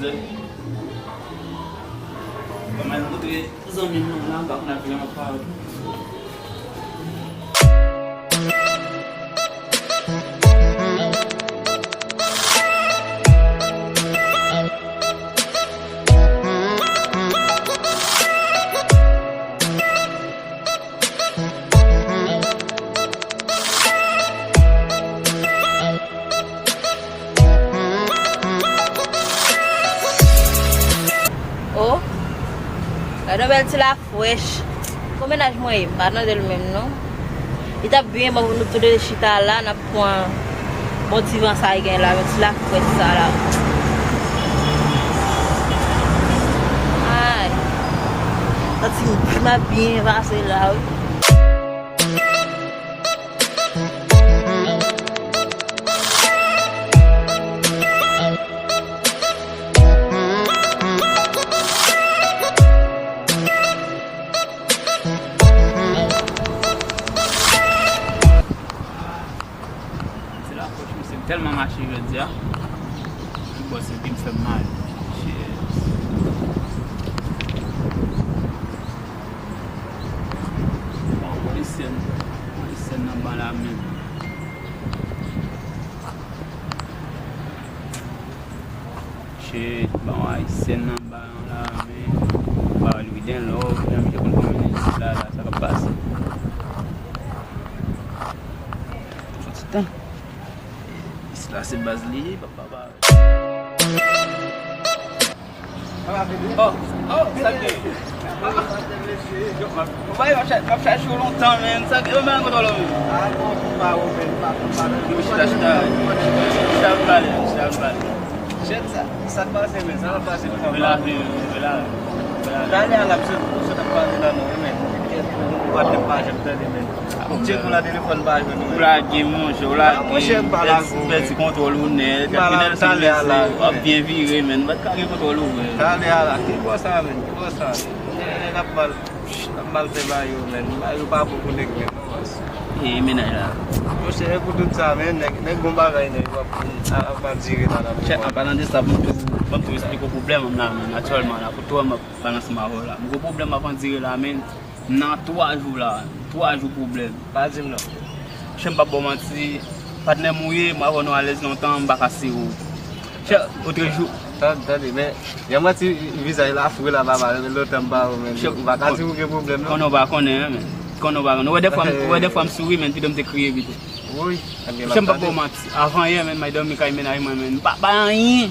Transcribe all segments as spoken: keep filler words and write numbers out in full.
Kòman l montre zanmi m nan la, m pa konn ap vle anpawòl. Oh, gade yon bèl ti lafrèch. Kon mennaj mwen ye, m pa tande l menm non. Li t ap byen bon pou nou tou de chita la, n ap pran bon ti van sa a gen la, men ti lafrèch sa la. Ay, santi m ap byen pase la wi. Se la fòs misye m tèlman mache jodi a. Li bò se pi m fè m mal. Shit. Bon, polisyen, polisyen nan ban la menm. Shit, bon, ayisyen nan ba yon la men. Ba li den lò, jan misye konn konbine la, la, sa k ap pase. Soti tan. Isi la se baz li ye, papa ba. Oh, oh, sa k gen? Yo, m ap, m ap chache w lontan, men. Sa k gen, men, kote w la, men? Yo, chita, chita. Chita, m pale, chita, m pale. Chèt sa, sa k pase, men? Sa k ap pase, men? Relax, relax, relax. Talè a l ap sot, sot ap pale la, non, men. Ou pa t pa janm tande, men. Ou tcheke w la telefòn pa jwenn ou. Ou lage, monchè, ou lage. Ah, monchè, m pa lage w, men. Pèdi kontwòl ou nèt. M pa lage w talè a la, men. W ap byen vire, men. Ou pa t ka gen kontwòl ou vre. Talè a la, ki bò sa, men? Ki bò sa? Nèg ap mal, ap mal fè bagay yo, men. Bagay yo pa bon pou nèg, men, non, baz. E mennaj la. Monchè, e pou tout sa, men, nèg, nèg gon bagay, nèg, w ap, ap mal dire la, nan. Chè, an palan de sa, ban m tou, ban m tou esplike w pwoblèm m la, men, aktyèlman la, pou twò m ap pale ansanm avè w la. M gon pwoblèm ap andire la, men. Nan twa jou la, twa jou pwoblèm. Pa di m non. Chè, m p ap ba w manti, patnè m ou ye, m avè w nou alèz lontan, m pa ka sere w. Chè, otrejou. Tande, tande, men, yon manti vizaj la fre la, papa, lontan m pa wè w, men. Chè, ou pa ka di m ou gen pwoblèm, non. Konnen w pa konnen, men. Konnen w pa konnen. Ou wè dèfwa m, ou wè dèfwa m souri, men, pito m te kriye pito. Wi, chè, m p ap ba w manti. Avan yè, men, m al dòmi kay mennaj mwen, men. M pa bay anyen.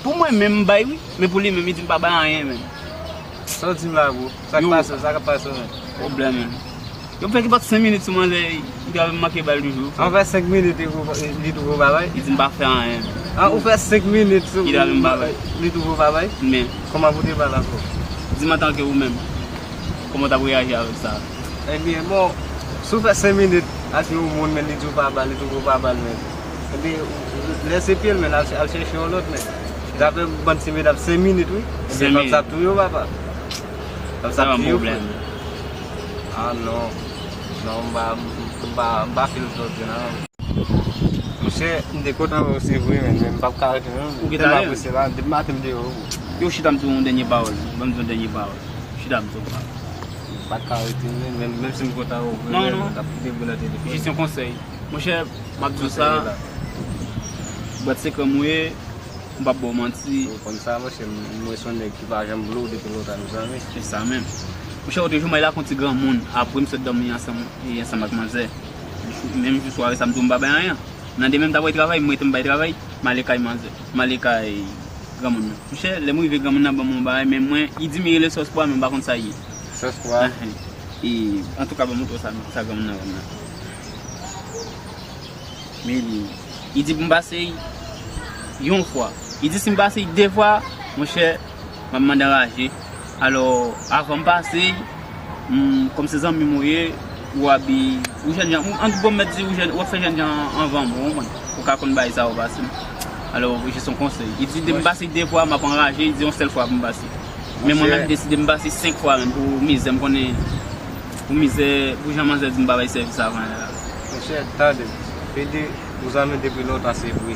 Pou mwen menm, m bay wi, men pou li menm, li di m pa bay anyen, men. Sa w di m la, bro? Sa k pase, sa k ap pase, men? Pwoblèm, men. Yo fè ki pa t senk minit sou manzè, li t ap manke ba l toujou. An fè senk minit, li pou, li toujou pa bay? Li di m pa fè anyen. An, ou fè senk minit sou, li toujou pa bay? Men. Kòman pou te ba l ankò? Di m antanke ou menm, kòman w t ap reyaji avèk sa? Ebyen, bon, si w fè senk minit ak yon moun, men li di w pa ba l, li toujou pa ba l, men. Ebyen, lèse pye l, men, al, al chèche yon lòt, men. Dapre bann ti medam, senk minit, wi. Ebyen, fòk sa ap touye w, papa. Fòk sa ap touye w, frè. Ah, non. Non, m pa, m pa, m pa fil sa w di la, non. Monchè, m te kontan wè w, se vre, men, men m p ap ka rete, non. Ou gentan ale? Tèlman presye la, depi maten m deyò, wi. Yo, chita, m di w yon dènye pawòl. Ban m di w yon dènye pawòl. Chita, m di w sa. M pa t ka rete, men, menm, menm si m kontan wè w, non, non, m t ap kite w nan telefòn. Jis yon konsèy. Monchè, m ap di w sa, bwat sekrè m ou ye, m p ap ba w manti. Ou konn sa, monchè, m, mwen se yon nèg ki pa janm vle w depi lontan, nou zanmi. Se sa menm. Monchè, otrejou, m al ak yon ti granmoun, apre m sot dòmi ansanm, e ansanm ak manzè. Menm jou sware sa, m di w m pa bay anyen. Nan demen, m ta pral travay, m rete m bay travay, m ale kay manzè. M ale kay granmoun nan. Monchè, lè m rive, granmoun nan ban m yon bagay, men mwen, li di m li rele Sòs Pwa, men m pa konn sa l ye. Sòs Pwa? Enhen. E, antouka, ban m montre w sa, sa granmoun nan ban m nan. Men li, li di pou m pase l yon fwa. Li di si m pase l de fwa, monchè, m ap mande anraje. Alò, avan m pase l, m, kòm se zanmi m ou ye, ou abi, ou jènjan, ou, an bon m mèt di, ou jèn, w ap fè jènjan anvan m, ou konprann? Ou ka konn bagay sa yo pase m. Alò, jis yon konsèy. Li di, de m pase l de fwa, m ap anraje, li di yon sèl fwa pou m pase. Men mwen menm, m deside m pase senk fwa menm pou mizè, m konnen, pou mizè, pou jan manzè di m pa bay sèvis avan yè la. Monchè, tande. Pede, Zanmi depi lontan se vre.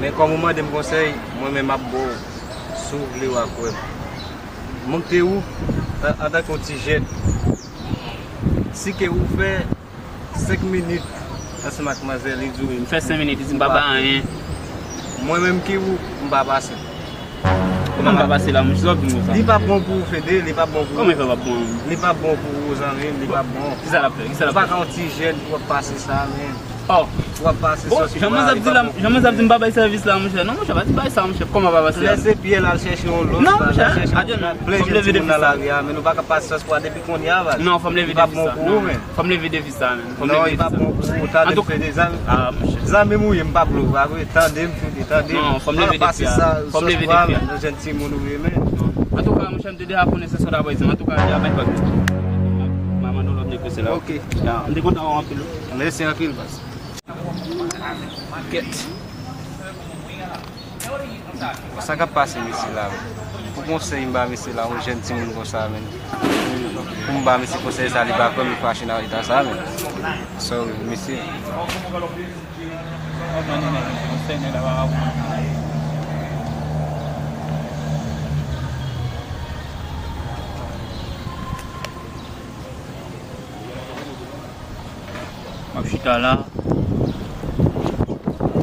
Men kòm ou mande m konsèy, mwen menm m ap ba w, si w vle w a kwè m. Mwen te ou, an- antanke yon ti jèn, si ke ou fè senk minit ansanm ak manzè, li di w, m fè senk minit, li di m pa ba anyen. Mwen menm ki ou, m pa pase. Kòman m pa pase la, monchè, sa w ap di m konsa? Li pa bon pou ou, Fede, li pa bon pou ou. Kòman l fè pa bon? Li pa bon pou ou, zanmi m, li pa bon. Kisa l ap fè? Kisa l ap fè? Ou pa ka yon ti jèn pou w ap pase sa, men. Oh. W ap pase sòs pou bagay, li pa bon pou ou. Jan manzè ap di m pa bay sèvis la, monchè. Non, monchè, pa di bagay sa, monchè. Kòman pa pase la? Lèse pyè l al chèche yon lòt bagay, al chèche yon lòt bagay. Adye, non, fò m leve defi sa. Leve nan lari a, men nou pa ka pase sòs pou a depi kounye a, baz. Non, fò m leve defi sa. Li pa bon pou ou, men. Fò m leve defi sa, men. Fò m leve defi sa. Non, li pa bon pou ou. Tande m, Fede, zanmi. Ah, monchè. Zanmi m ou ye, m p ap love, pa vre. Tande m, Fede, tande m. Non, fò m leve defi sa. Fò m leve defi sa. Jèn timoun ou ye, men. Antouka, monchè, m te deja konnen se sòt apre sa. Antouka, deja bay bag. M a mande w lòt negosye la. Ok. Ya, m te kontan wè w anpil. Mèsi anpil, baz. Kèt. Sa k ap pase mesye la, men? Pou konsèy m ba mesye la, yon jèn timoun konsa, men. Pou m ba mesye konsèy sa, li pa kwè m, li fache nan eta sa, men. Sorry, mesye. M ap chita la,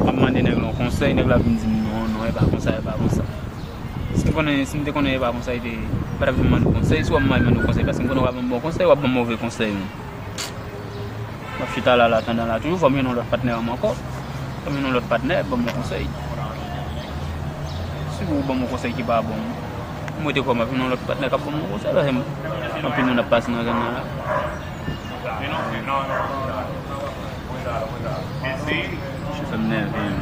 m ap mande nèg la yon konsèy, nèg la vin di m, "Non, non, e pa konsa, e pa konsa." Si m konnen, si m te konnen e pa konsa, li te pa t ap vin mande w konsèy. Si w ap mande w konsèy, paske m konnen w ap ban m bon konsèy, w ap ban m move konsèy, men. M ap chita la, la, pandan la, toujou fò m jwenn yon lòt patnè an m ankò. Fò m jwenn yon lòt patnè, ban m yon konsèy. Si w ban m yon konsèy ki pa bon, m rete kwè m ap jwenn yon lòt patnè k ap ban m yon konsèy, paske m, anpil moun ap pase nan zòn nan la. Sa m nève, men.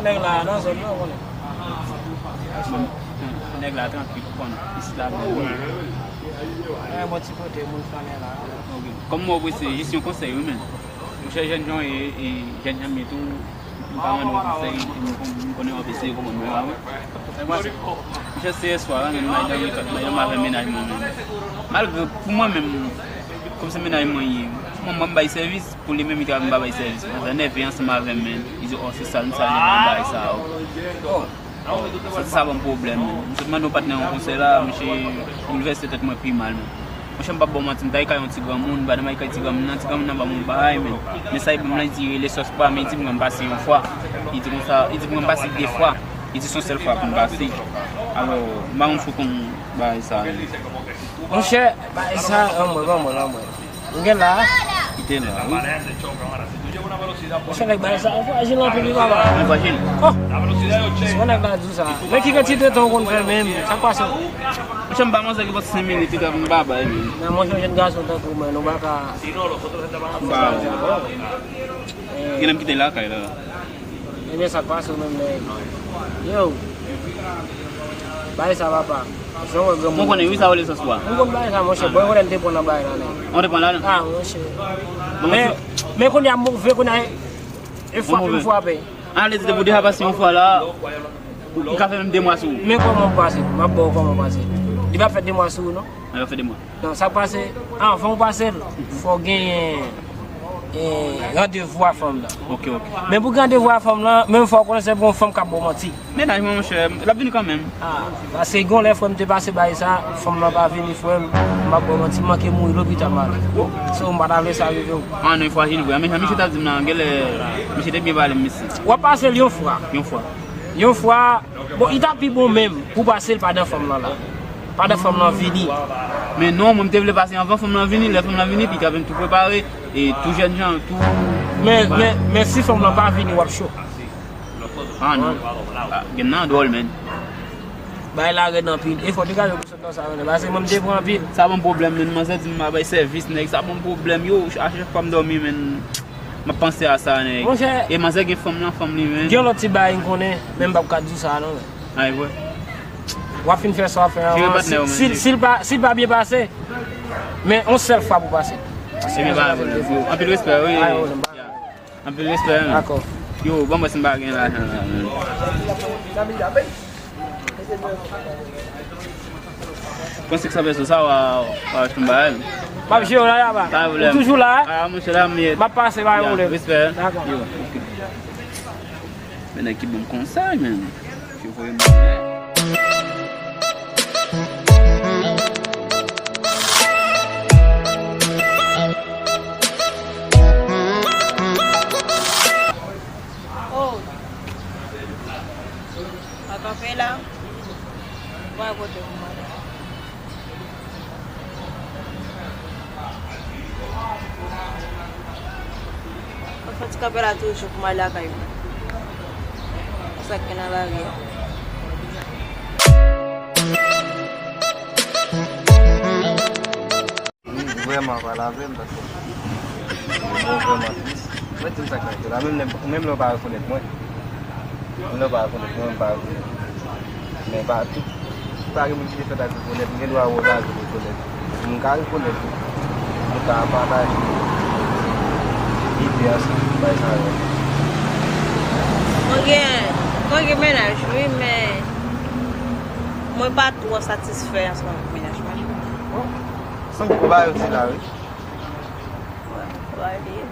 Nèg la nan zòn nan, konnen. Nèg la trankil, konn. Isit la, bon. Bon ti kote moun flannen la. Kòm mwen, se jis yon konsèy, wi, men. Monchè, jèn jan w ye, e jèn jan m ye tou, m pa mande w konsèy, m kon-, m konnen w ap eseye konprann mwen, wi. Monchè, se yè swa, men, madanm, madanm avè mennaj mwen menm. Malgre, pou mwen menm, kòm se mennaj mwen ye, mwen, mwen m bay sèvis, pou li menm, li ta vin pa bay sèvis. Manzè nève ansanm avè m, men, li di, "Oh, se sal, m sal, li vin bay sa, oh." Oh. Sa, sa ban m pwoblèm, men. M sot mande yon patnè yon konsèy la, misye boulvèse tèt mwen pi mal, men. Monchè, m p ap ba w manti, m t al kay yon ti granmoun, m t al kay ti granmoun nan, ti granmoun nan ban m yon bagay, men. Men sa li ban m lan, li di rele sòs pa, men li di m pase yon fwa. Li di konsa, li di m pase de fwa. Li di se yon sèl fwa pou m pase. Alò, m pa konn si w konn bagay sa, men. Monchè, bagay sa, anmwey, anmwey, anmwey. Ou gen la? Kite la, wi. Monchè, nèg bagay sa, frajil anpil, wi, papa. Li frajil? Oh! Se yon nèg la di sa. Men ki kantite tan ou konn fè menm? Sa k pase? Monchè, m pa manzè ki fè senk minit, li ka vin babay, men. Men monchè, jèn gason tankou mwen, nou pa ka. M pa. Gen lè m kite lakay la. Ebyen, sa k pase w menm, nèg? Yo! Bagay sa, papa. Jan w wè granmoun. Mwen konnen, wi, sa w rele sòs pa. Mwen konn bagay sa, monchè. Bon, konnen m te pran nan bagay la, nèg. Ou te pran la, non? Ah, monchè. Men, men kounye a move, kounye a, e frape, m frape. Ah, lè di depi w deja pase yon fwa la, ou ka fè menm de mwa sou ou. Men kòman w pase? M ap ba w kòman w pase. Li pa fè de mwa sou ou, non? Li pa fè de mwa. Non, sa k pase, anvan w pase l, fò w genyen, eh, randevou a fanm nan. Ok, ok. Men pou gen randevou a fanm nan, menm fò w konnen se pou yon fanm k ap ba w manti. Mennaj mwen, monchè, l ap vini kanmenm. Ah, paske gen yon lè, frè m, te pase bagay sa, fanm nan pa vini, frè m, m ap ba w manti, m manke mouri lopital m ale. So, m pa ta vle sa rive w. Ah, non, li frajil vre. Men jan misye t ap di m nan, genlè, misye te byen pale m, mesye. W ap pase l yon fwa. Yon fwa. Yon fwa, bon, li ta pi bon menm pou w pase l pandan fanm nan la. Pandan fanm nan vini. Men non, mwen, m te vle pase anvan fanm nan vini. Lè fanm nan vini, epi li ta vin tou prepare, e tou jèn jan, tou. Men, men, men si fanm nan pa vini, w ap cho. Ah, non. Ah, gen nan dwòl, men. Bagay la rèd anpil. E fò degaje w pou sòt nan sa, men. Paske mwen, m te pran anpil. Sa ban m pwoblèm, men. Manzè di m pa bay sèvis, nèg. Sa ban m pwoblèm, yo. A chak fwa m dòmi, men. M ap panse a sa, nèg. Monchè. E manzè gen fanm nan, fanm li, men. Gen lòt ti bagay m konnen, men m p ap ka di w sa, non, men. A, e vre. W ap fin fè sa w ap fè an. Si, si, si l pa, si l pa byen pase, men yon sèl fwa pou pase. Ebyen, pa gen pwoblèm. Yo, anpil respè, wi. Ya. Anpil respè, men. Yo, ban mwen si m pa gen lajan la, men. Panse k sa fè sou sa, w a, w a achte yon bagay. M ap jere w la, Yaba. Pa gen pwoblèm. Ou toujou la? A, monchè, la m ye. M ap pase, pa gen pwoblèm. Respè. Dakò. Yo, ok. Men nèg ki ban m konsèy, men. Yo voye m anlè. Oh. Pa kanpe la. Mwen kote pou mwen. Mwen fè ti kanpe la toujou pou m al lakay mwen. Sa k gen nan lari a. Wi, vrèman, pa lave m, paske mwen vrèman tris. Mwen di m sa k rive la, menm lè, menm lè w pa rekonèt mwen. Menm lè w pa rekonèt mwen, m pa rekonèt ou. Men pa tout, pa gen moun ki te fèt ak rekonèt, m gen dwa wè w pa rekonèt. M ka rekonèt ou. Nou ka pataje ide ansanm, bay sa yo. Mwen gen, mwen gen mennaj, wi, men mwen pa twò satisfè ansanm ak mennaj mwen. Bon, sanble w pa yo di la, wi. Wè, wè, li ye.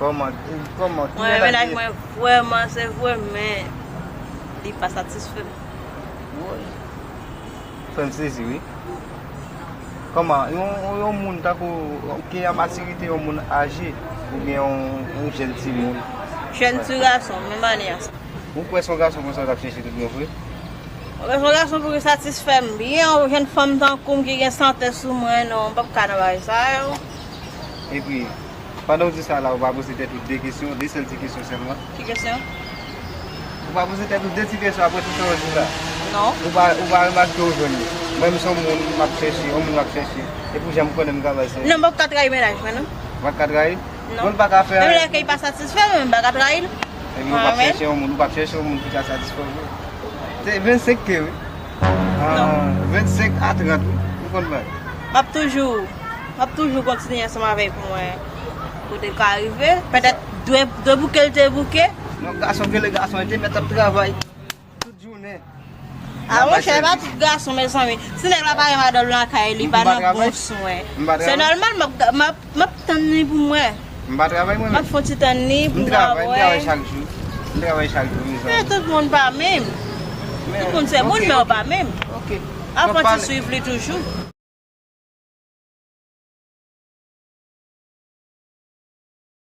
Kòman, kòman, ki mennaj li ye? Mwen, mennaj mwen vrèman, se vre, men li pa satisfè m. Woy. Fè m sezi, wi. Kòman, yon, yon, yon moun tankou, ki gen matirite, yon moun aje, oubyen yon, yon jèn timoun? Jèn ti gason, menm ane a sa. Ou kwè se yon gason konsa w t ap chèche tout bon vre? Mwen bezwen gason pou ki satisfè m byen, yon jèn fanm tankou m ki gen sante sou mwen, non, m p ap ka nan bagay sa yo. Epi, pandan w di sa la, ou pa poze tèt ou de kesyon, de sèl ti kesyon sèlman? Ki kesyon? Ou pa poze tèt ou de ti kesyon apre tout sa w di la? Non. Ou pa, ou pa remake w jwenn li? Mwen, m se yon moun m ap chèche, yon moun m ap chèche. Epi, jan m konnen m travay, se... Non, m p ap ka trayi mennaj mwen, non. Ou pa ka trayi? Non. Bon, l pa ka fè anyen. Menm lè ke li pa satisfè mwen, m pa ka trayi l. Epi ou p ap chèche yon moun, ou p ap chèche yon moun ki ka satisfè w vre. Se vennsenk ke wi. Ah, vennsenk a trant wi. Ou konn bagay. M ap toujou, m ap toujou kontinye ansanm avè l pou m wè kote l ka rive. Petèt dwe, dwe bouke l te bouke. Non, gason ki rele gason, li te mèt ap travay tout jounen. Ah, monchè, pa tout gason, mezanmi. Si nèg la pa gen madanm lakay li, pa nan bon swen. Se nòmal, m ap, m ap, m ap tann li pou mwen. M pa travay mwen menm. M ap fon ti tann li pou m ka wè. M travay, m travay chak jou. M travay chak jou, mezanmi. Men tout moun pa menm. Tout moun se moun, men yo pa menm. Ok. Ap fon ti swiv li toujou.